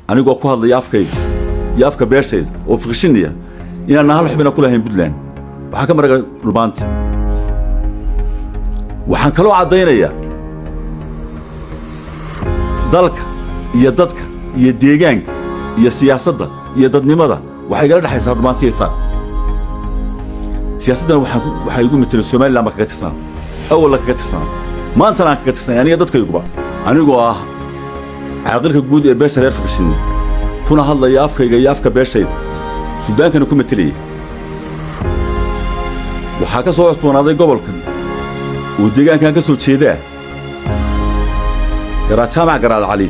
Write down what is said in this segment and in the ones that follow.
Anigoo ku hadlaya afkayga iyo afka beeshayda oo fiqshinaya inaanna hal xubina ku lahayn Puntland, waxaan ka maraga Dhulbaanta. Waxaan kaloo caddaynayaa dalka iyo dadka iyo deegaanka iyo siyaasadda iyo dadnimada waxay igala dhexaysaa Dhulbaantiya Isaaq. Siyaasaddana waxaa igu matelay Somaliland baan kaga tirsanaa, awalna kaga tirsanaa, maantana aan kaga tirsanay aniga dadkayguba. Anigoo ah caaqilka guud ee beesha reer Fiqshinni, kuna hadlaya afkayga iyo afka beeshayda, suldaankana ku matelaya, waxaa ka soo cusboonaaday gobolkan oo deegaankan ka soo jeedaa Garaad Jaamac Garaad Cali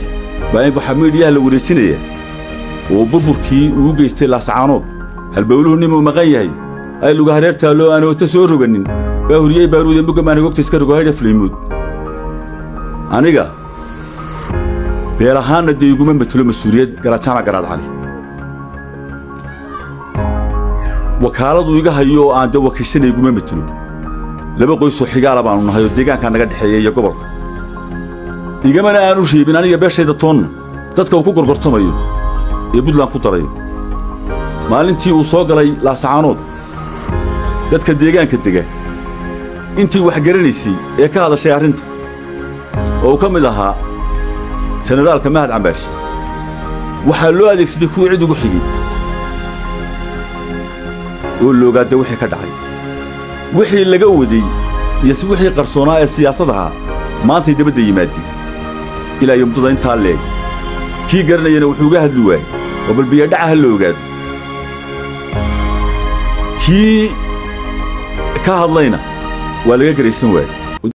baa in waxaa miidhiyaha la wareejinaya oo burburkii uu geystay Laasacaanood. Halbowluhu nimuu maqan yahay ay luga hareer taallo aan hoota soo roganin baa huriyey baaruude mugamaan gogta iska rogo haydha fliimuud. Aniga beel ahaanna dee iguma matelo mas-uuliyad Garaad Jaamac Garaad Cali. Wakaaladu iga hayo oo aan dee wakiishana iguma matelo. Laba qoysoo xigaala baanu nahay oo deegaankaa naga dhexeeya iyo gobolka. Igamana aanu reebin aniga beeshayda toonna dadka uu ku gorgortamayo ee Puntland ku darayo. Maalintii uu soo galay Laasacaanood, dadka deegaanka dega intii wax garanaysay ee ka hadashay arrinta oo uu ka mid ahaa jenaraalka Mahad Cambaash, waxaa loo adeegsaday kuwii cid ugu xigay oo loogaada wixii ka dhacay, wixii laga waday iyo si wixii qarsoonaa ee siyaasadaha maantay dabadda yimaadeen ilaa iyo muddada intaa leeg. Kii garanayana wuxuu uga hadli waayey oo bal biyadhaca ha la ogaado, kii ka hadlayna waa laga garaysan waayey.